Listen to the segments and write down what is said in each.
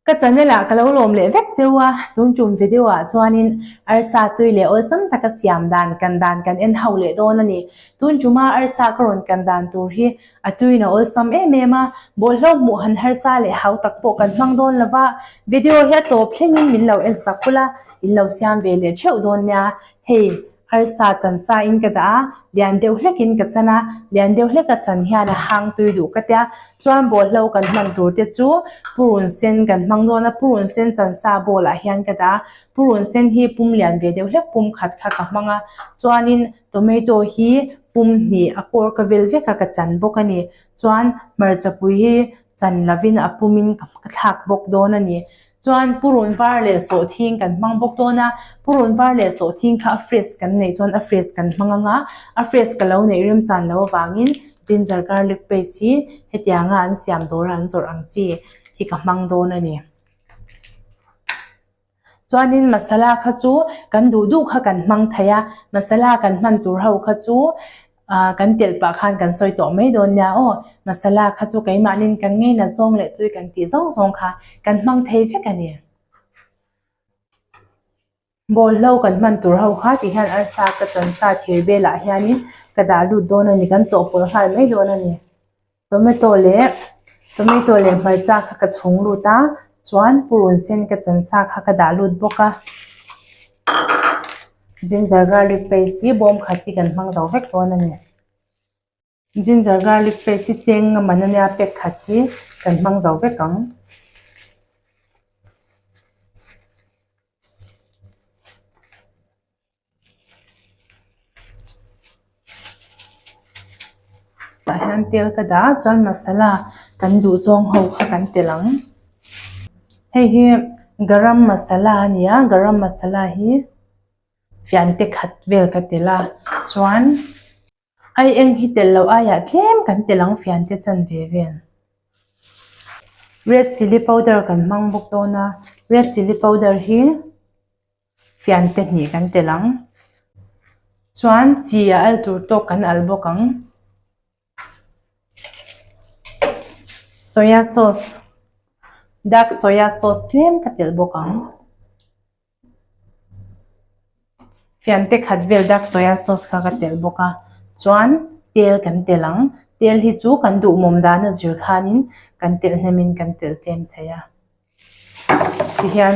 Ka channel ah ka lo lawm leh vek cheu a, tun tum video ah chuanin arsa tui leh awlsam taka siam dan kan dan kan en ho leh dawn a ni. Tun tuma arsa ka rawn kan dan tur hi a tuiin a awlsam em em a, bawlhlo hmuh han harsa leh hau tak pawh kan hmang dawn lo va, video hi a tawp thlengin min lo en sak ula, in lo siam ve leh theuh dawn nia. Hei. Arsa chan sa in ka dah a, lian deuh hlek in ka chan a, lian deuh hlek a chan hian a hang tui duh ka tia. Chuan bawlhlo kan hman tur te chu purun sen kan hmang dawn a, purun sen chan sa bowl ah hian ka dah a, purun sen hi pum lian ve deuh hlek pum khat kha ka hmang a, chuanin tomato hi pum hnih a kawr ka vel vek a ka chan bawk a ni. Chuan hmarchapui hi chan lovin a pum in ka thlak bawk dawn a ni. Chuan purun var leh sawhthing kan hmang bawk dawn a, purun var leh sawhthing kha a fresh kan neih chuan a fresh kan hmang ang a, a fresh ka lo neih remchan loh avangin ginger garlic paste hi hetianga an siam dawr a an zawrh ang chi hi ka hmang dawn a ni. Chuanin masala kha chu kan duh duh kha kan hmang thei a, masala kan hman tur ho kha chu Ahh kan telh pah khan kan sawi tawh mai dawn nia aw, masala kha chu keimahnin kan ngeina zawng leh tui kan tih zawng zawng kha kan hmang thei vek a ni. Bawlhlo kan hman tur ho kha ti hian arsa ka chan sa thir velah hianin ka dah lut dawn a ni, kan chawhpawlh nghal mai dawn a ni. Tomato leh tomato leh hmarcha kha ka chhung lut a chuan purun sen ka chan sa kha ka dah lut bawk a ginger garlic paste hi bawm khat hi kan hmang zo vek dawn a ni ginger garlic paste hi cheng nga man ania pack khat hi kan hmang zo vek ang. Tah hian tel ka dah a chuan masala kan duh zawng ho kha kan telh ang hei hi garam masala a ni a garam masala hi fiante khat vel ka telh a chuan ai eng hi telh loh aiah tlem kan telh ang fiante chanve vel red chilli powder kan hmang bawk dawn a red chilli powder hi. Fiante hnih kan telh ang. Chuan chi a al tur tawk kan al bawk ang. Soya sauce dark soya sauce tlem ka telh bawk ang. Fiante khat vel dark soya sauce kha ka telh bawk a. Chuan tel kan telh ang. Tel hi chu kan duhmawm dan a zir khanin kan telh hnemin kan telh tlem thei a. Tihian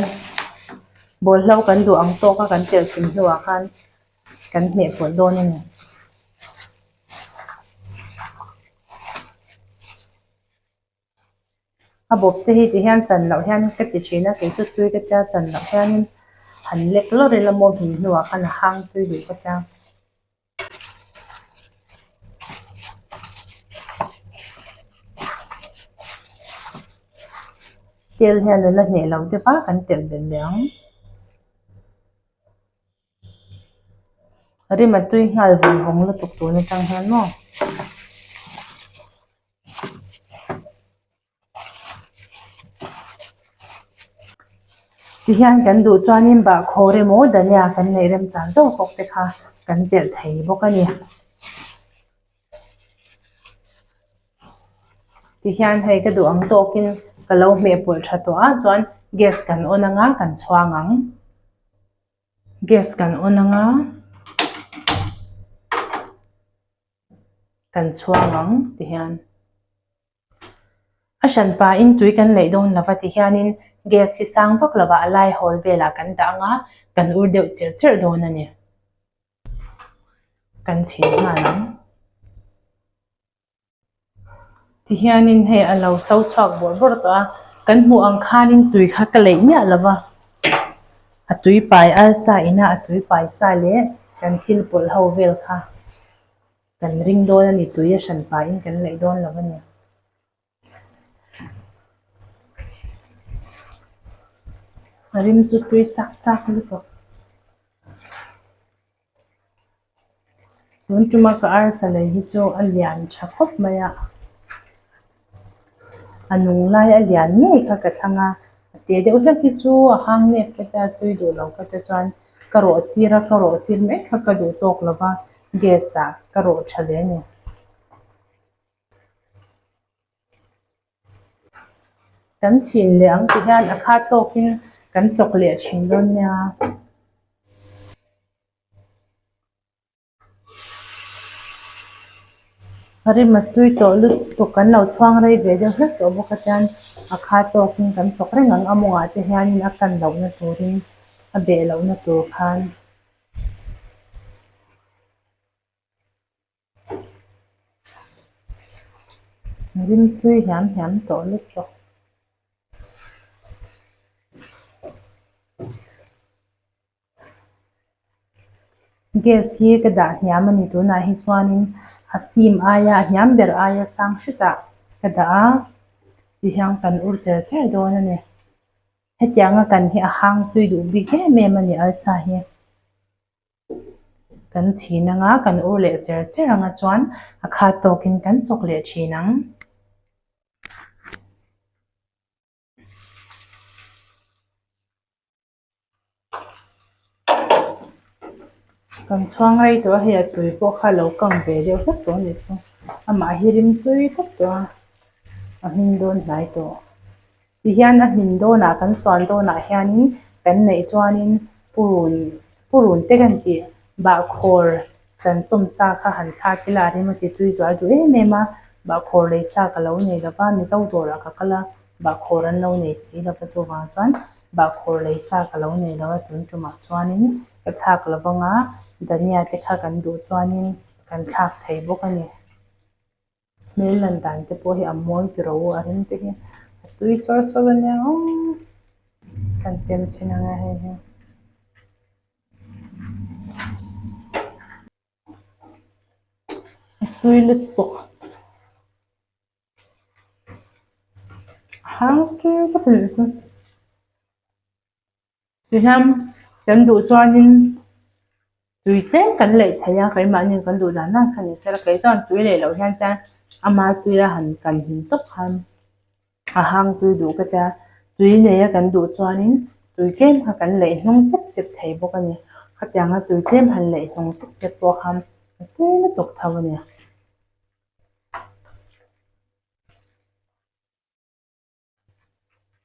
bawlhlo kan duh ang tawk a kan telh kim hnuah khan kan hmeh pawlh dawn a ni. A bawp te hi tihian chan loh hian ka ti thin a kei chu tui ka tia chan loh hianin han lek lawr ila maw hmin hnuah khan a hang tui duh ka tia. Tel hian a la hneh lo deuh a kan telh belh leh ang. Rim a tui nghal vawng vawng lutuk tun atang hian maw. Tihian kan duh chuanin bahkhawr emaw dhania kan neih remchan zawk zawk te kha kan telh thei bawk a ni. Tihian hei ka duh ang tawkin ka lo hmeh pawlh tha tawh a chuan gas kan on anga kan chhuang ang. Gas kan on anga kan chhuang ang tihian. A hran pahin tui kan leih dawn lova ti hianin gas hi sang vak lova a lai hawl velah kan dah ang a, kan ur deuh cherh cherh dawn a ni. Kan chhin nghal ang. Ti hianin hei a lo so chhuak bawrh bawrh tawh a, kan hmuh ang khanin tui kha ka leih miah lova, a tui pai arsa ina a tui pai sa leh kan thil pawlh ho vel kha. Kan ring dawn a ni, tui a hran pahin kan leih dawn lo a ni. A rim chu tui chak chak lutuk. Tun tuma ka arsa lei hi chu a lian tha khawp mai a. A nung lai a lian ngei kha ka thlang a, a te deuh hlek hi chu a hang nep ka tia tui duh lo ka tia chuan ka rawh tir a, ka rawh tir mai kha ka duh tawk lo va, gas ah ka rawh tha leh a ni. Kan chhin leh ang ti hian a khat tawkin kan chawk leh thin dawn nia. A rim a tui tawh lutuk kan lo chhuang rei ve deuh hlek tawh bawk a chuan a khat tawkin kan chawk reng ang a mawngah te hianin a kan lohna turin a beh lohna tur khan. Rim tui hiam hiam tawh lutuk. Gas hi ka dah hniam a ni tunah hi chuanin a sim aia a hniam ber aia sang hretah ka dah a tihian kan ur cher cher dawn a ni. Hetianga kan hi a hang tui duh bik em em a ni arsa hi. Kan chhin anga kan ur leh cher cher anga chuan a khat tawkin kan chawk leh thin ang. Kan chhuang rei tawh a hei a tui pawh kha a lo kang ve deuh hlek tawh a nih chu amah hi rim tui tawp tawh a a hmin dawn hnai tawh. Tihian a hmin dawnah kan suan dawnah hianin kan neih chuanin purun purun te kan tih bahkhawr kan sawm sa kha han thlak ila a rim a ti tui zual duh em em a bahkhawr lei sa ka lo nei lova mizo dawrah ka kal a bahkhawr an lo nei si lova chuvang chuan bahkhawr lei sa ka lo nei lo a tun tumah chuanin ka thlak lovang a dhania te kha kan duh chuanin kan thlak thei bawk a ni. Hmel lan dan te pawh hi a mawi ti ro a ring te hi a tui sawr sawr a nia aw kan tem chhin ang a hei hi. A tui lutuk a hang tui vak a nih chu. Tihian kan duh chuanin tui tlem kan leih thei a keimahni kan duh dan dan kha ni se la kei chuan tui leh loh hian chuan ama tuia han kan hlim tawp khan a hang tui duh ka tia tui nei a kan duh chuanin tui tlem kha kan leih hnung chep chep thei bawk a ni khatianga tui tlem han leih hnung chep chep pawh khan a tui lutuk tho a ni.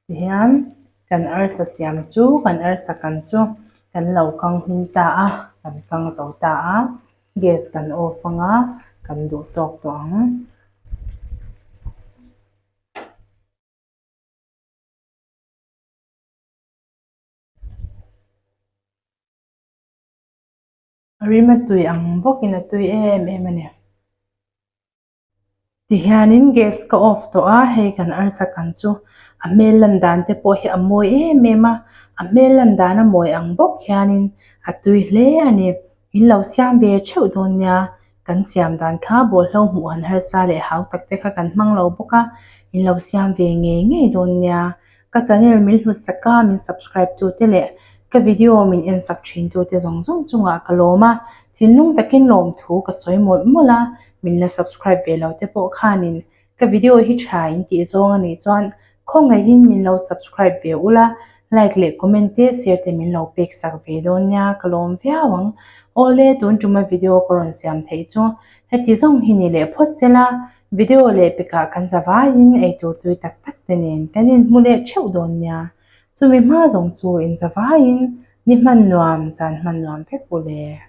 Tihian kan arsa siam chu kan arsa kan chu kan lo kang hmin ta a kan kang zo ta a gas kan off anga kan duh tawk tawh ang. Rim a tui ang bawkin a tui em em a ni. Tihianin gas ka off tawh a, hei kan arsa kan chu a hmel lan dan te pawh hi a mawi em em a, a hmel lan dan a mawi ang bawk hianin a tui hle a ni. In lo siam ve theuh dawn nia, kan siam dan kha bawlhlo hmuh han harsa leh hau tak te kha kan hmang lo bawk a, in lo siam ve ngei ngei dawn nia. Ka channel min hlutsak a, min subscribe tu te leh ka video min en sak thin tu te zawng zawng chungah ka lawm a, thinlung takin lawmthu ka sawi mawlh mawlh a, min la subscribe ve lo te pawh khanin ka video hi tha in tih zawng a nih chuan khawngaihin min lo subscribe ve ula, like leh comment te share te min lo pek sak ve dawn nia ka lawm viau ang. Awle tun tuma video ka rawn siam theih chu heti zawng hi ni leh phawt sela Video leh pekah kan za vaiin eitur tui tak tak te nen kan inhmu leh theuh dawn nia. Chumi hma zawng chu inza vaiin ni hman nuam, zan hman nuam vek u le.